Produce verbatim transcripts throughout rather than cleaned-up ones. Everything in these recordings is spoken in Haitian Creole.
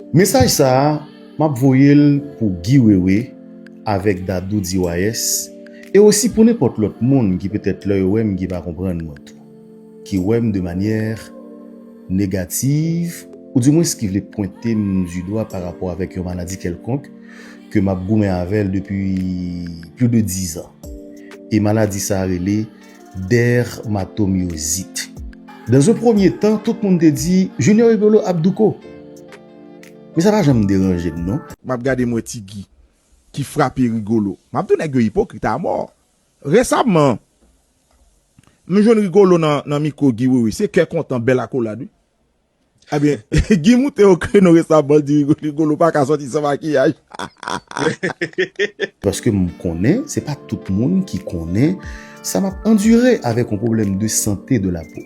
Mesaj sa a, m ap voye l pou Guy Wewe avèk Dadou D Y S, e osi pou nenpòt lòt moun ki petèt lè yo wè m ki pa konprann mwen tou, ki wè m de manyè negativ, oudimwens ki vle pwente m di dwa pa rapò avèk yon maladi kèlkonk ke m ap goumen avè l depi plis de dizan. E maladi sa a rele dèmatomyozit. Dans un premier temps, tout moun te di Junior Rigolo ap douko. Men sa pa janm deranje m, non. M ap gade m wè Ti Guy ki frape Rigolo. M ap di w nèg yo ipokrit amò. Resamman, m jwenn Rigolo nan, nan mikwo Guy Wewe. Se kè kontan, bèl akolad, wi. Ebyen, Guy moute o kreno resamman, l di Rigolo pa ka sòti san makiyaj. Paske m konnen, se pa tout moun ki konnen sa m ap andire avèk yon pwoblèm de sante de la po.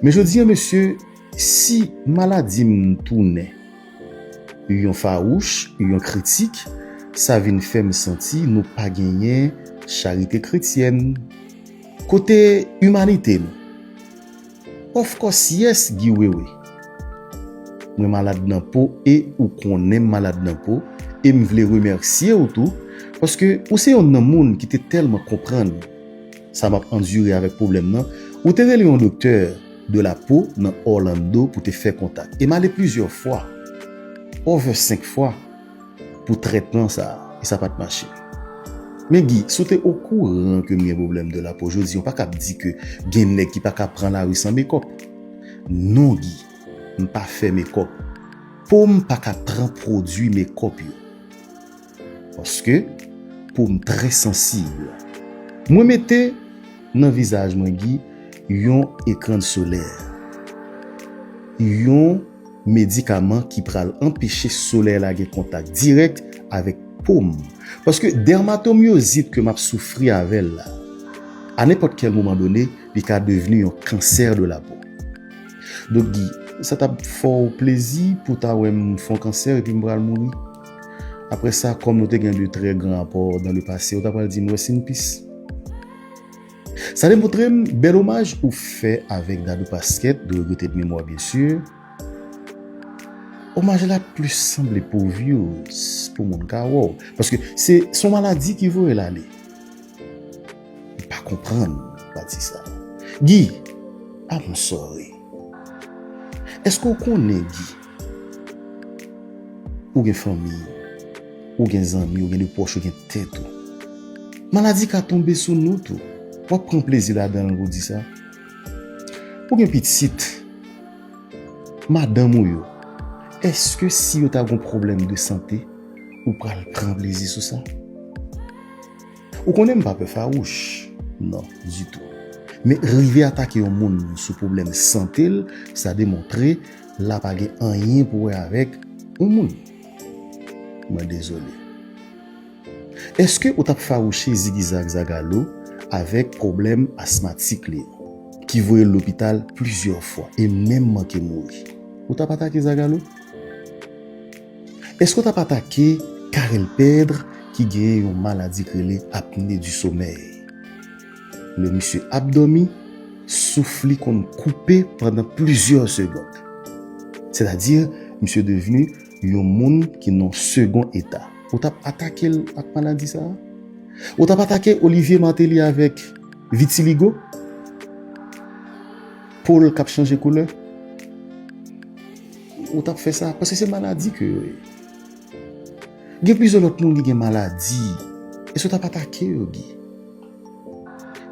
Men jodi a, mesye, si maladi m tounen yon fawouch, yon kritik, sa vin fè m santi nou pa genyen charite kretyèn. Kote imanite nou? Of course, yes, Guy Wewe. Mwen malad nan po e ou konnen m malad nan po e m vle remèsye w tou paske ou se yonn nan moun ki te tèlman konprann sa m ap andire avèk pwoblèm nan, ou te rele yon doktè de la po nan Orlando pou te fè kontak. E m ale plizyè fwa, over senk fwa, pou trètman sa a, e sa pa t mache. Men Guy, si w te okouran ke m gen pwoblèm de la po, jodi a w pa kab di ke gen nèg ki pa ka pran lari san mekòp. Non, Guy, m pa fè mekòp. Po m pa ka pran pwodui mekòp yo. Paske po m trè sansib. Mwen mete nan vizaj mwen, Guy, yon ekran solè. Yon medikaman ki pral anpeche solèy la gen kontak dirèk avèk po m. Paske dèmatomyozit ke m ap soufri avè l la, a nenpòt kèl moman done, li ka devni yon kansè de la po. Donk, Guy, sa t ap fè w plezi pou w ta wè m fè yon kansè epi m pral mouri? Apre sa, kòm nou te gen de trè gran apò dans le passé, ou ta pral di m rest in peace. Sa demontre m bèl omaj ou fè avèk Dadou Pasquet, de regretter de mémoire, bien sûr. Omaj la plis sanble pou views, pou moun ka wè w. Paske se, se yon maladi ki voye l ale. M pa konprann pati sa. Guy, I'm sorry. Èske w konnen, Guy, ou gen fanmi, ou gen zanmi, ou gen de pwòch, ou gen tèt ou? Maladi ka tonbe sou nou tou. W ap pran plezi ladan l pou di sa. Ou gen pitit, madanm ou yo. Èske si yo ta gon pwoblèm de sante, ou pral pran plezi sou sa? Ou konnen m pa pè fawouch. Non, ditou. Men rive atake yon moun sou pwoblèm sante l, sa demontre la pa gen anyen pou wè avèk yon moun. Mwen dezole. Èske ou t ap fawouche zigizag Zagalo avèk pwoblèm asmatik li, ki voye l lopital plizyè fwa e menm manke mouri? Ou t ap atake Zagalo? Èske w t ap atake Carel Pedre ki genyen yon maladi k rele apnée du sommeil? Lè misye ap dòmi, souf li konn koupe pandan plizyè segond. Sètadi, misye devni yon moun ki nan yon segon eta. Ou t ap atake l ak maladi sa a? Ou t ap atake Olivier Martelly avèk vitiligo? Po l k ap chanje koulè? Ou t ap fè sa? Paske se maladi ke yo ye. Gen plizyè lòt moun ki gen maladi. Èske w t ap atake yo, Guy?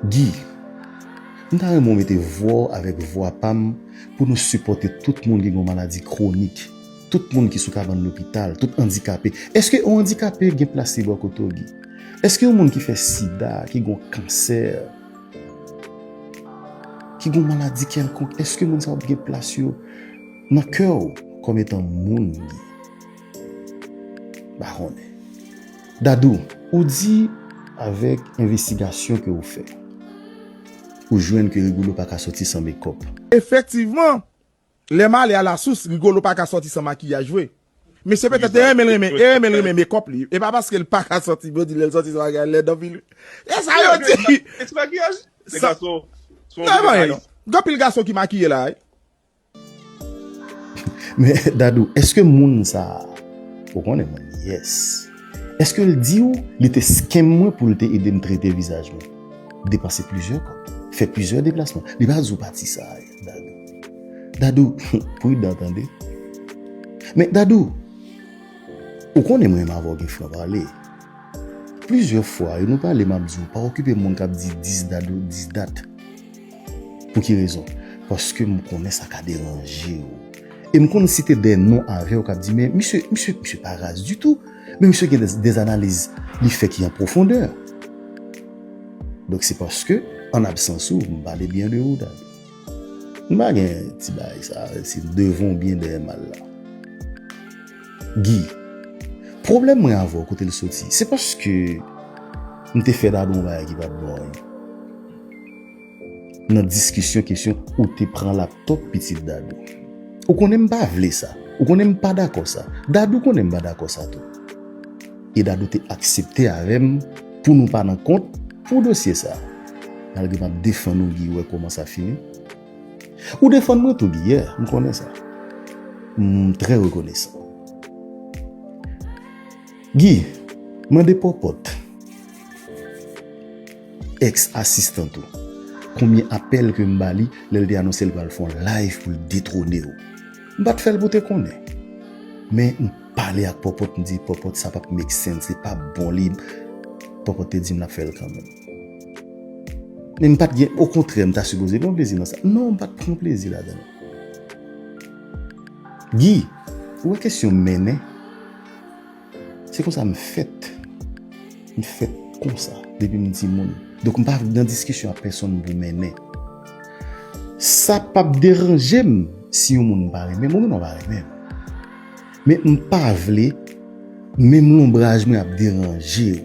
Guy, m ta renmen w mete vwa w avèk vwa pa m pou nou sipòte tout moun ki gen yon maladi kwonik, tout moun ki sou kabann lopital, tout andikape. Èske yon andikape gen plas li bò kote w, Guy? Èske yon moun ki fè sida, ki gen yon kansè, ki gen yon maladi kèlkonk, èske moun sa yo ap gen plas yo nan kè w kòm etan moun, Guy? M pa konnen. Dadou, ou di avèk envestigasyon ke ou fè, ou jwenn ke Rigolo pa ka sòti san mekòp. Efektivman, lè m ale alasous, Rigolo pa ka sòti san makiyaj vre. Mesye petèt te renmen l renmen, e renmen l renmen mekòp li. E pa paske l pa ka sòti, yo di lè l sòti san makiyaj, lèd anpil. E sa yo di. E ti makiyaj? Se gason, se yon Non, man, gason. Gen anpil gason ki makiye la, wi. Men Dadou, èske moun sa a, ou konnen mwen, yes. Èske l di w li te scam mwen pou l te ede m trete vizaj mwen? Depanse plizyè kòb, fè plizyè deplasman. Li pa di w pati sa a, Dadou. Dadou, pridan tande. Men Dadou, ou konnen mwen menm avè w gen fran pale. Plizyè fwa, e nou pale, m ap di w, pa okipe moun k ap di dis dat, dis dat. Pou ki rezon? Paske m konnen sa ka deranje w. E m konn site de non avè w k ap di, men misye, misye, misye pa raz ditou. Men misye gen de, de analiz li fè ki an pwofondè. Donk se paske, an absans ou, m pale byen de ou, Dadou. M pa gen ti bagay sa, se devan w byen dèyè mal la. Guy, pwoblèm mwen avè w kote l soti, se paske m te fè Dadou yon bagay ki pa t bon, wi. Nan diskisyon kesyon ou te pran laptòp pitit Dadou. Ou konnen m pa vle sa. Ou konnen m pa dakò sa. Dadou konnen m pa dakò sa tou. E Dadou te aksepte avè m pou nou pa nan kont pou dosye sa. Malgre m ap defann ou, Guy, wè kòman sa fini. Ou defann mwen tou, Guy, yeah, m konnen sa. M trè rekonesan. Guy, mande Pòpòt, ex asistan ou, konbyen apèl ke m ba li lè l te anonse l pral fè yon live pou l detwone w. M pa t fè l pou te konnen. Men m pale ak Pòpòt, m di, Pòpòt, sa p ap make sense, li p ap bon, li. Pòpòt te di m l ap fè l kanmenm. Men m pa t gen, okontrè, m ta sipoze pran plezi nan sa. Non, m pa t pran plezi ladan l. Guy, ou wè kesyon mennen? Se konsa m fèt. M fèt konsa, depi m timoun. Donk, m pa nan diskisyon ak pèsonn pou mennen. Sa p ap deranje m si yon moun pa renmen m, ou menm ou pa renmen m. Men m pa vle, menm lonbraj mwen ap deranje w.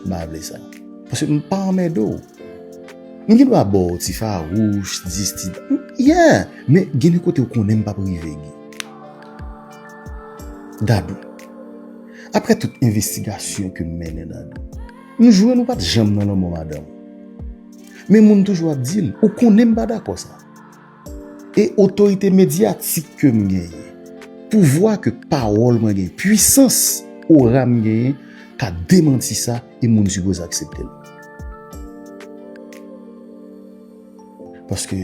M pa vle sa. Paske m pa anmède w. M gen dwa ba w ti fawouch, dis ti. Yeah! Men gen de kote ou konnen m p ap rive, Guy. Dadou. Apre tout envestigasyon ke m mennen, Dadou, m jwenn ou pa t janm nan lanmò madanm ou. Men moun toujou ap di l, ou konnen m pa dakò sa. E otorite medyatik ke m genyen, pouvwa ke pawòl mwen genyen, pwisans ora m genyen, ka demanti sa e moun sipoze aksepte l. Paske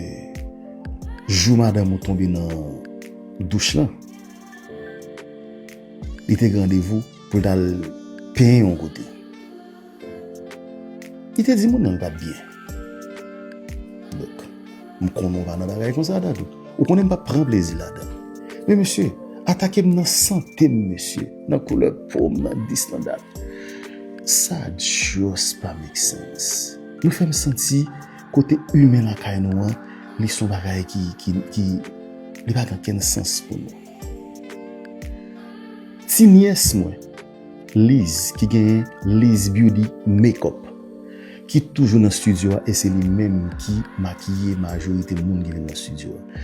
jou madanm ou tonbe nan douch lan, li te gen randevou pou l t al penyen yon kote. Li te di moun nan li pa t byen. Donk, m konnen w pa nan bagay konsa, Dadou. Ou konnen m p ap pran plezi ladan l. Men mesye, atake m nan sante m, mesye, nan koulè po m, nan dis, nan dat. Sa just pa make sense. Nou fè m santi kote imen lakay nou an, li se yon bagay ki, ki, ki, li pa gen okenn sans pou nou. Ti nyès mwen, Liz, ki genyen Liz Beauty Makeup, ki toujou nan estidyo a, e se li menm ki makiye majorite moun ki vin nan estidyo a.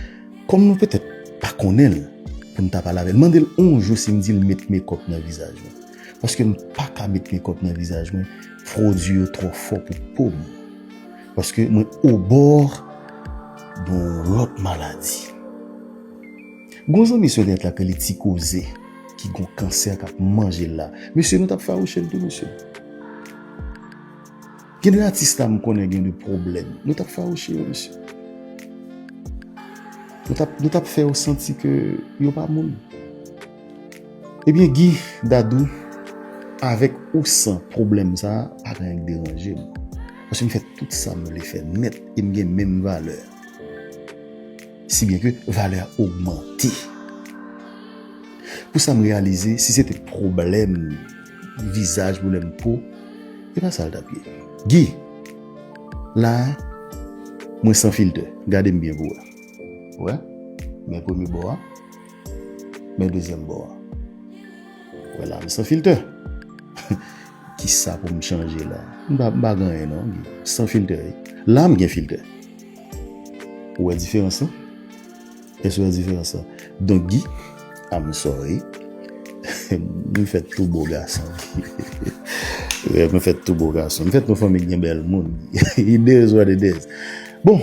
Kòm nou petèt pa konnen l, pou n ta pale avè l, mande l yon jou si m di l met makeup nan vizaj mwen. Paske m pa ka met makeup nan vizaj mwen, pwodui yo twò fò pou po m. Paske mwen obò de yon lòt maladi. Gon zanmi sou entènèt la ke li Ti Koze, ki gon kansè k ap manje l la. Mesye, nou t ap fawouche l tou, mesye. Gen de atis la m konnen gen de pwoblèm. Nou t ap fawouche yo, mesye. Nou t ap, nou t ap fè yo santi ke yo pa moun. Ebyen, Guy, Dadou, avèk ou san pwoblèm sa a, pa gen anyen k deranje m. Paske m fè tout sa m vle fè nèt e m gen menm valè. Si byen ke valè a ogmante. Pou sa m reyalize, si se te pwoblèm vizaj, pwoblèm po, e pa sa l t ap ye. Guy, la a, mwen san filtè. Gade m byen pou wè. Wè? Men premye bò a. Men dezyèm bò a. Wè la, m san filtè. Kisa pou m chanje la? M pa, m pa gen anyen non, Guy. San filtè, wi. La, m gen filtè. Ou wè diferans lan? Èske w wè diferans lan? Donk, Guy, I'm sorry. Mwen fèt tou bo gason. Wè, mwen fèt tou bo gason. Mwen fèt nan fanmi ki gen bèl moun. It is what it is. Bon,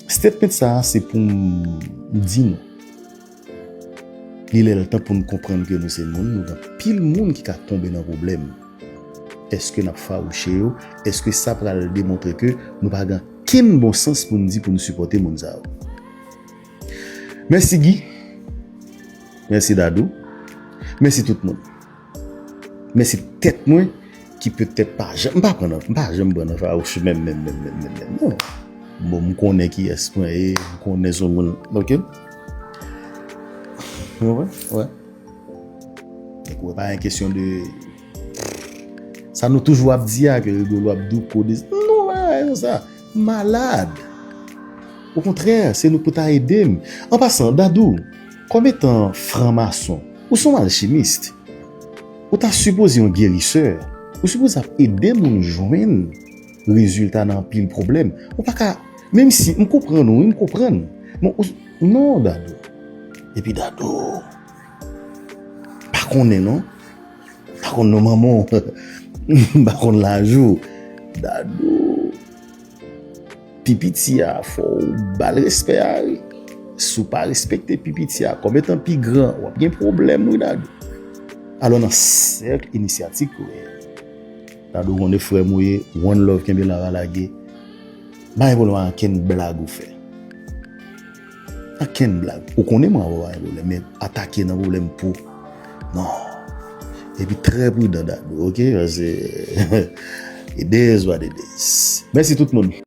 statement sa a, se pou m di nou. Li lè l tan pou n konprann ke nou se moun, nou gen anpil moun ki ka tonbe nan pwoblèm. Èske n ap fawouche yo? Èske sa pral demontre ke nou pa gen kenn bon sans pou n di pou n sipòte moun sa yo? Mèsi Guy. Mèsi Dadou. Mèsi tout moun. Mèsi tèt mwen ki petèt pa janm, m pa pran nan, m pa janm pran nan fawouch menm, menm, menm, menm, menm, menm, non. Bon, m konnen kiyès mwen ye, m konnen sou moun, ok? Ou konprann? Wè. Donk, wè, pa yon kesyon de sa nou toujou ap di a, ke rigolo ap douko de, non, pa yon sa. Malad. Okontrè, se nou pou ta ede m. An pasan, Dadou, kòm etan franmason, ou se yon alchimis. Ou ta sipoze yon gerisè. Ou sipoze ap ede moun jwenn rezilta nan anpil pwoblèm. Ou pa ka, menm si m konprann ou, wi, m konprann. Men ou, non, Dadou. Epi Dadou, pa konnen non. Pa konn non manman w. Pa konn laj ou. Dadou. Pi piti a, fò w ba l respè a, wi. Si w pa respekte pi piti a, kòm etan pi gran, w ap gen pwoblèm, wi, Dadou. Alò, nan sèk inisyatik, wi. Dadou konnen frè m ou ye, one love, kenbe la, pa lage. Pa gen pwoblèm, pa gen ankenn blag ou fè. Ankenn blag. Ou konnen mwen avè w pa gen pwoblèm, men atake nan pwoblèm pou. Non. Epi trè pridan, Dadou, ok? Paske it is what it is. Mèsi tout moun.